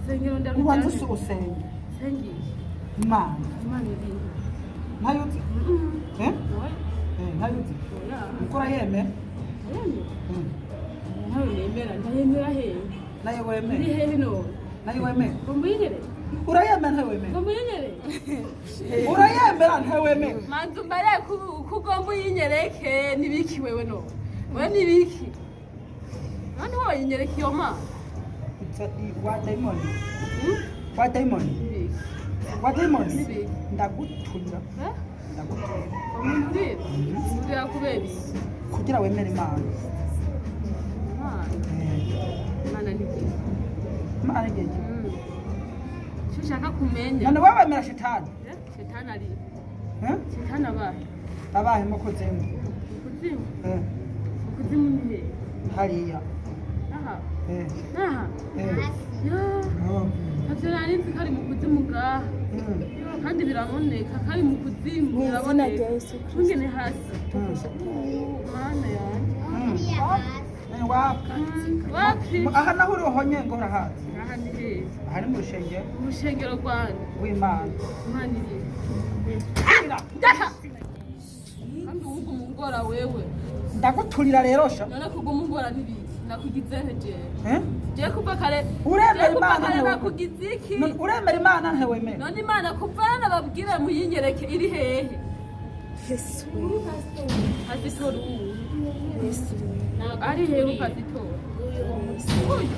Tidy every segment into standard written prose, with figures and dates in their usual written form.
Urusengero Ubanza ndarujyane. Usenge. Sengiye. Imana. Imana iri. Ntayuzi? Eh? Oya. Eh, ntayuzi? Oya. Uko urayemera? Ayemera. Mm. Ntawe nemera, ndayemera hehe? Nayo Iri wemera? hehe none? Nayo wemera? Ngo muyinyere? Urayemera, ntayo wemera? Ngo muyinyere? Urayemera, ntayo wemera? Manzu mbare ko ugomba uyinyereke. Nibiki wewe none? Wewe nibiki none woyinyereka iyo mana? Wa dayimoni. Hmm? Wa dayimoni. Nibiki? Wa dayimoni. Nibiki? Ndaguturira. Eh? Ndaguturira. Wamundira ndira kubera iki? Kugira wemere Imana. Imana? Eh, Imana ni iki? Imana igihe. Icyo ushaka kumenya. None wowe wemera shitani? Eh, shetani ari? Eh? Shetani abahe? Abahe mu kuzimu. Ukuzimu? Eh, Ukuzimu ni hehe? Hariya. Aha? Eh, aha? Eh. Ya. Oh. Ntavyo nari nzi ko ari mu kuzimu ngaha. Mm. Kandi biraboneka ko ari mu kuzimu. Mu izina Biraboneka rya Yesu Kristo. tungene hasi. Mm. Mana yanjye. Mm. Eh, wapi? Wapi? Aha naho uri uhonye ngo urahazi. Aha ni hehe? Aha ni mu rushengero. Urushengero rwanjye? Rw'Imana. Imana iri? Turira. Ndaka kandi uwuguma ungora wewe. Ndaguturira rero sha. None kuguma ungora n'ibiki? Nakugize he jewe? Eh? Jewe kuva kare. Uremera Jewe kuva Imana kare ntiwemera? nakugize iki? None uremera Imana, ntiwemera? None Imana kuva nababwire muyinyereke iri hehe? Yesu. Pasitori uwu? Yesu. Ari hehe pasitori uyu?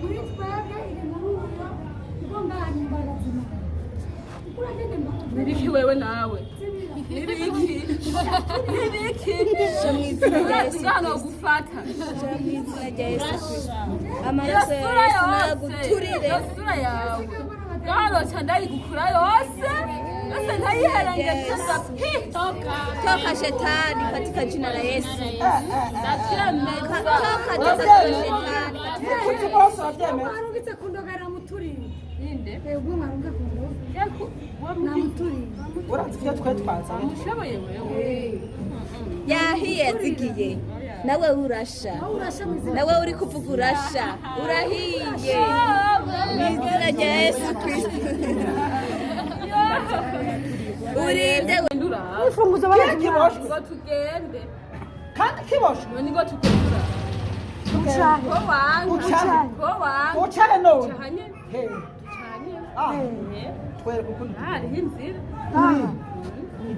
Muri twebwe iri muri uyo kuko ngaha ni imbaraga z'Imana. Nibiki wewe nawe? Nibiki? Nibiki? Mu izina rya Urazi Yesu ngaha Kristo. gufata. Mu izina rya Yesu Kristo. Iyo Amaraso ya sura Yesu yose, naguturire. iyo sura yawe ngaha noca ndayigukura yose yose nkayiherengeza. Toka shetani katika jina la Yesu. Ndavyemeza. Toka, toka toka shetani katika Kuzimu hose urabyemera? Mwarungitse kundogera muturiye. Ninde? Ubwo mwarunga kundoga namuturiye. Urazi ibyo twe twazanye? Amushoboye wewe. Yahiye yazigiye. Nawe urasha. Aho urashe mu izina. Nawe uri kuvuga urasha. Urahiye. Mu izina rya Yesu Kristo. Urinde we. Ndura. Imfunguzo. Kiriya kiboshwe. Ngo tugende. Kandi kiboshwe. None ngo tugende. Ucahe. Ko wanga. Ucahe. Ko wanga. Ucare none. Cahanye. He. Cahanye. Ah, twereke ukuntu. Hariho inzira.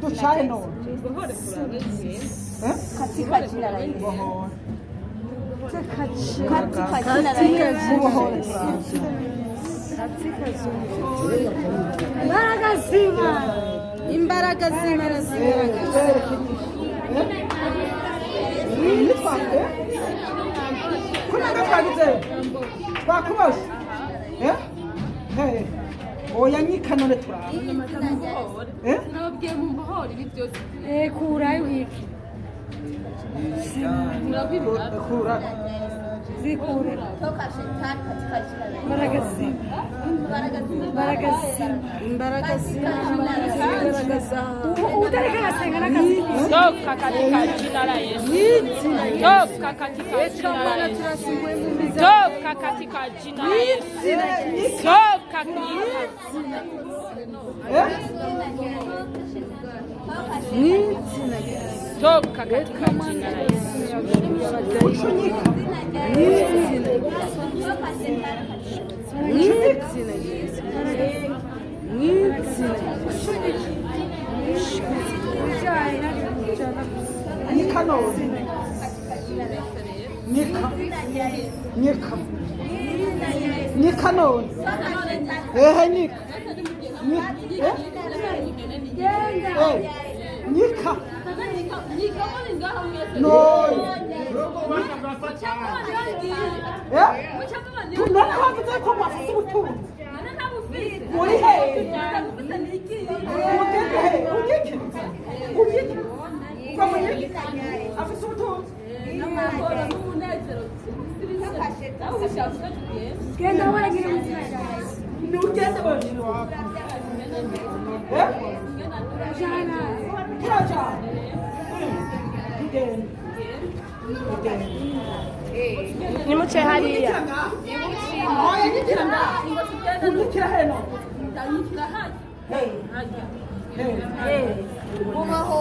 Ducahe none. Buhore kurabe tugende. Eh? Katika jina la Yesu. Bohora. Katika jina la Yesu. Bohora turabe. Imbaraga z'Imana. Imbaraga z'Imana zigaragaza. Twereke. Eh? Nitwa- eh? Kuna twagize twakuboshe. Eh? He. Oya, nyika none turabe. Mumbohore. Eh? Nababwiye mumbohore ibi byose. Eh, kurayo iki. Murabibona. Kura. Zikure. Toka shetani katika jina la Yesu. Imbaraga z'Imana. Imbaraga z'Imana. Imbaraga z'Imana. Imbaraga z'Imana zigaragaza. Utareka agasenga n'akazi. Toka katika jina la Yesu. Toka katika jina la Yesu. Toka katika jina la Yesu. Toka katika Eh? Toka katika jina la Yesu. Ucunyika. Toka shetani katika Ucunyika. Nyika none. Nyika. Nyika. Nyika none. Ehe, nyika. Nyika. Eh? Eh. Nyika. None. Eh? None havuze ko mwafise ubutunzi. Muri hehe? Ugeze he? Ugike? Ugike? Uva mu nyika? Afise ubutunzi? Genda wenyine mu izina rya Yesu. Ni ugende wenyine wawe. Eh? Jana. Turajana. Tugende. Tugende. Nimuce hariya. Oya, nyikira ngaha. Unyikira heno. Ndanyikira hajya. Hey. Mumaho.